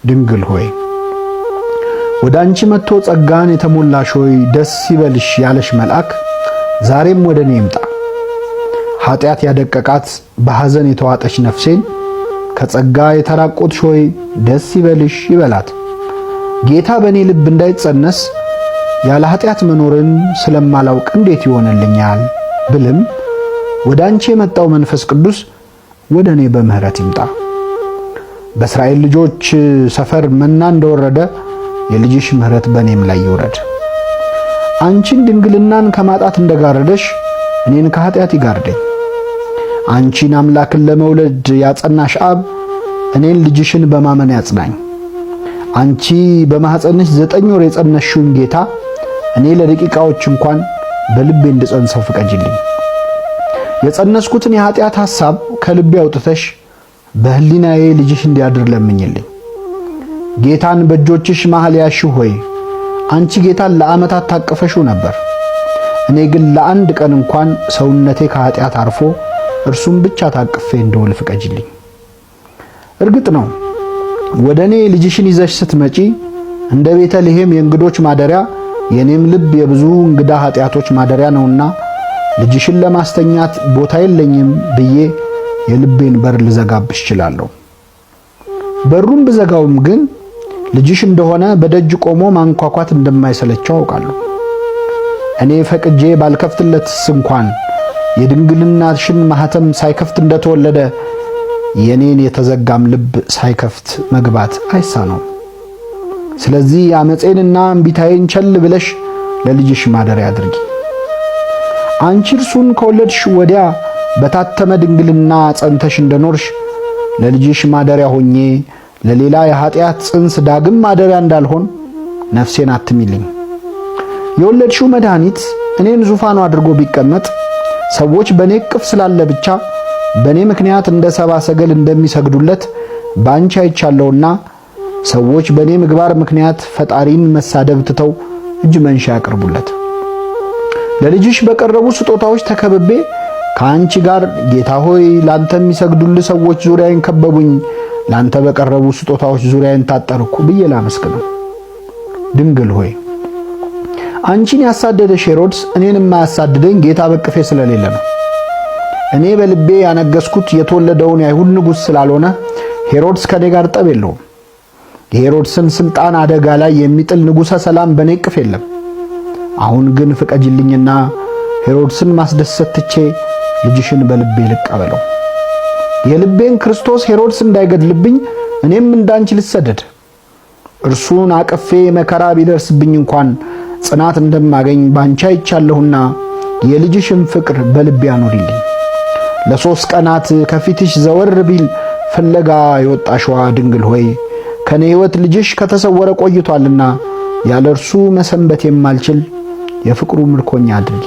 ድንግል ሆይ ወደ አንቺ መጥቶ ጸጋን የተሞላሽ ሆይ ደስ ይበልሽ ያለሽ መልአክ ዛሬም ወደ እኔ ይምጣ። ኃጢአት ያደቀቃት በሐዘን የተዋጠች ነፍሴን ከጸጋ የተራቆትሽ ሆይ ደስ ይበልሽ ይበላት። ጌታ በእኔ ልብ እንዳይጸነስ ያለ ኃጢአት መኖርን ስለማላውቅ እንዴት ይሆንልኛል ብልም ወደ አንቺ የመጣው መንፈስ ቅዱስ ወደ እኔ በምህረት ይምጣ። በእስራኤል ልጆች ሰፈር መና እንደወረደ የልጅሽ ምህረት በእኔም ላይ ይውረድ። አንቺን ድንግልናን ከማጣት እንደጋረደሽ እኔን ከኃጢአት ይጋርደኝ። አንቺን አምላክን ለመውለድ ያጸናሽ አብ እኔን ልጅሽን በማመን ያጽናኝ። አንቺ በማኅፀንሽ 9 ወር የጸነሽውን ጌታ እኔ ለደቂቃዎች እንኳን በልቤ እንድጸንሰው ፍቀጅልኝ። የጸነስኩትን የኃጢአት ሐሳብ ከልቤ አውጥተሽ በሕሊናዬ ልጅሽ እንዲያድር ለምኝልኝ። ጌታን በእጆችሽ መሃል ያሽው ሆይ፣ አንቺ ጌታን ለዓመታት ታቅፈሽው ነበር። እኔ ግን ለአንድ ቀን እንኳን ሰውነቴ ከኃጢአት አርፎ እርሱን ብቻ ታቅፌ እንድውል ፍቀጅልኝ። እርግጥ ነው ወደ እኔ ልጅሽን ይዘሽ ስትመጪ እንደ ቤተልሔም የእንግዶች ማደሪያ የእኔም ልብ የብዙ እንግዳ ኃጢአቶች ማደሪያ ነውና ልጅሽን ለማስተኛት ቦታ የለኝም ብዬ የልቤን በር ልዘጋብሽ እችላለሁ። በሩን ብዘጋውም ግን ልጅሽ እንደሆነ በደጅ ቆሞ ማንኳኳት እንደማይሰለቸው አውቃለሁ። እኔ ፈቅጄ ባልከፍትለትስ እንኳን የድንግልናሽን ማህተም ሳይከፍት እንደተወለደ የኔን የተዘጋም ልብ ሳይከፍት መግባት አይሳነውም። ስለዚህ አመፄንና እምቢታዬን ቸል ብለሽ ለልጅሽ ማደሪያ አድርጊ። አንቺ እርሱን ከወለድሽ ወዲያ በታተመ ድንግልና ጸንተሽ እንደኖርሽ ለልጅሽ ማደሪያ ሆኜ ለሌላ የኃጢአት ጽንስ ዳግም ማደሪያ እንዳልሆን ነፍሴን አትሚልኝ። የወለድሽው መድኃኒት እኔን ዙፋኑ አድርጎ ቢቀመጥ ሰዎች በእኔ እቅፍ ስላለ ብቻ በእኔ ምክንያት እንደ ሰባ ሰገል እንደሚሰግዱለት በአንቺ አይቻለውና ሰዎች በእኔ ምግባር ምክንያት ፈጣሪን መሳደብ ትተው እጅ መንሻ ያቅርቡለት። ለልጅሽ በቀረቡ ስጦታዎች ተከብቤ ከአንቺ ጋር ጌታ ሆይ ላንተ የሚሰግዱልህ ሰዎች ዙሪያዬን ከበቡኝ፣ ላንተ በቀረቡ ስጦታዎች ዙሪያዬን ታጠርኩ ብዬ ላመስግነው። ድንግል ሆይ አንቺን ያሳደደሽ ሄሮድስ እኔን የማያሳድደኝ ጌታ በቅፌ ስለሌለ ነው። እኔ በልቤ ያነገስኩት የተወለደውን የአይሁድ ንጉሥ ስላልሆነ ሄሮድስ ከኔ ጋር ጠብ የለውም። የሄሮድስን ስልጣን አደጋ ላይ የሚጥል ንጉሠ ሰላም በእኔ እቅፍ የለም። አሁን ግን ፍቀጅልኝና ሄሮድስን ማስደሰት ትቼ ልጅሽን በልቤ ልቀበለው። የልቤን ክርስቶስ ሄሮድስ እንዳይገድልብኝ እኔም እንዳንቺ ልሰደድ። እርሱን አቅፌ መከራ ቢደርስብኝ እንኳን ጽናት እንደማገኝ ባንቺ አይቻለሁና የልጅሽን ፍቅር በልቤ አኑሪልኝ። ለ3 ቀናት ከፊትሽ ዘወር ቢል ፍለጋ የወጣሽዋ ድንግል ሆይ፣ ከኔ ሕይወት ልጅሽ ከተሰወረ ቆይቷልና ያለ እርሱ መሰንበት የማልችል የፍቅሩ ምርኮኛ አድርጊ።